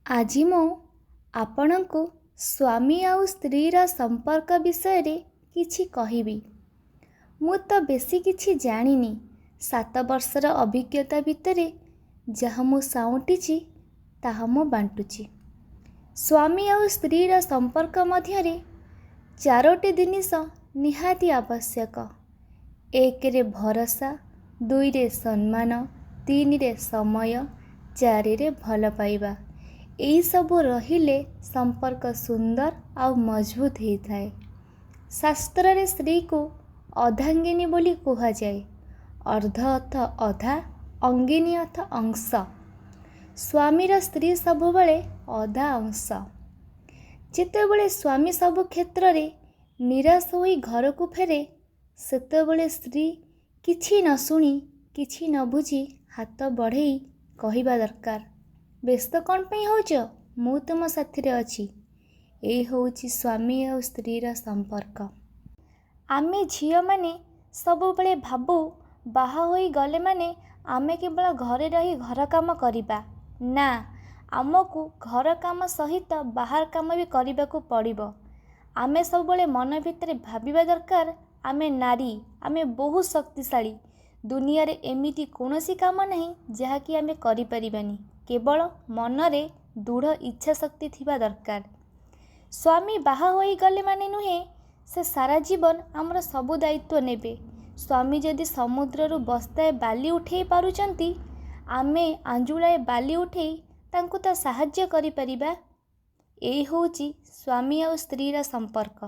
ଆଜି ମୁଁ ଆପଣଙ୍କୁ ସ୍ୱାମୀ ଆଉ ସ୍ତ୍ରୀର ସମ୍ପର୍କ ବିଷୟରେ କିଛି କହିବି। ମୁଁ ତ ବେଶୀ କିଛି ଜାଣିନି, 7 ବର୍ଷର ଅଭିଜ୍ଞତା ଭିତରେ ଯାହା ମୁଁ ସାଉଁଟିଛି ତାହା ମୁଁ ବାଣ୍ଟୁଛି। ସ୍ୱାମୀ ଆଉ ସ୍ତ୍ରୀର ସମ୍ପର୍କ ମଧ୍ୟରେ 4ଟି ଜିନିଷ ନିହାତି ଆବଶ୍ୟକ। 1ରେ ଭରସା, 2ରେ ସମ୍ମାନ, 3ରେ ସମୟ, 4ରେ ଭଲ ପାଇବା। ଏଇସବୁ ରହିଲେ ସମ୍ପର୍କ ସୁନ୍ଦର ଆଉ ମଜବୁତ ହେଇଥାଏ। ଶାସ୍ତ୍ରରେ ସ୍ତ୍ରୀକୁ ଅର୍ଦ୍ଧାଙ୍ଗିନୀ ବୋଲି କୁହାଯାଏ। ଅର୍ଦ୍ଧ ଅର୍ଥ ଅଧା, ଅଙ୍ଗିନୀ ଅର୍ଥ ଅଂଶ। ସ୍ୱାମୀର ସ୍ତ୍ରୀ ସବୁବେଳେ ଅଧା ଅଂଶ। ଯେତେବେଳେ ସ୍ୱାମୀ ସବୁ କ୍ଷେତ୍ରରେ ନିରାଶ ହୋଇ ଘରକୁ ଫେରେ, ସେତେବେଳେ ସ୍ତ୍ରୀ କିଛି ନ ଶୁଣି କିଛି ନ ବୁଝି ହାତ ବଢ଼େଇ କହିବା ଦରକାର, ବ୍ୟସ୍ତ କ'ଣ ପାଇଁ ହେଉଛ, ମୁଁ ତୁମ ସାଥିରେ ଅଛି। ଏଇ ହେଉଛି ସ୍ୱାମୀ ଆଉ ସ୍ତ୍ରୀର ସମ୍ପର୍କ। ଆମେ ଝିଅମାନେ ସବୁବେଳେ ଭାବୁ ବାହା ହୋଇଗଲେ ମାନେ ଆମେ କେବଳ ଘରେ ରହି ଘର କାମ କରିବା। ନା, ଆମକୁ ଘର କାମ ସହିତ ବାହାର କାମ ବି କରିବାକୁ ପଡ଼ିବ। ଆମେ ସବୁବେଳେ ମନ ଭିତରେ ଭାବିବା ଦରକାର, ଆମେ ନାରୀ, ଆମେ ବହୁତ ଶକ୍ତିଶାଳୀ। ଦୁନିଆରେ ଏମିତି କୌଣସି କାମ ନାହିଁ ଯାହାକି ଆମେ କରିପାରିବାନି। କେବଳ ମନରେ ଦୃଢ଼ ଇଚ୍ଛା ଶକ୍ତି ଥିବା ଦରକାର। ସ୍ୱାମୀ ବାହା ହୋଇଗଲେ ମାନେ ନୁହେଁ ସେ ସାରା ଜୀବନ ଆମର ସବୁ ଦାୟିତ୍ୱ ନେବେ। ସ୍ୱାମୀ ଯଦି ସମୁଦ୍ରରୁ ବସ୍ତାଏ ବାଲି ଉଠେଇ ପାରୁଛନ୍ତି, ଆମେ ଆଞ୍ଜୁଳାଏ ବାଲି ଉଠେଇ ତାଙ୍କୁ ତ ସାହାଯ୍ୟ କରିପାରିବା। ଏଇ ହେଉଛି ସ୍ୱାମୀ ଆଉ ସ୍ତ୍ରୀର ସମ୍ପର୍କ।